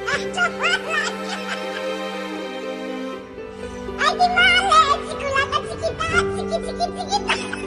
Ai, tsis mas le, tsis kis la, tsis kis tas, tsis kis, tsis kis, tsis kis tas.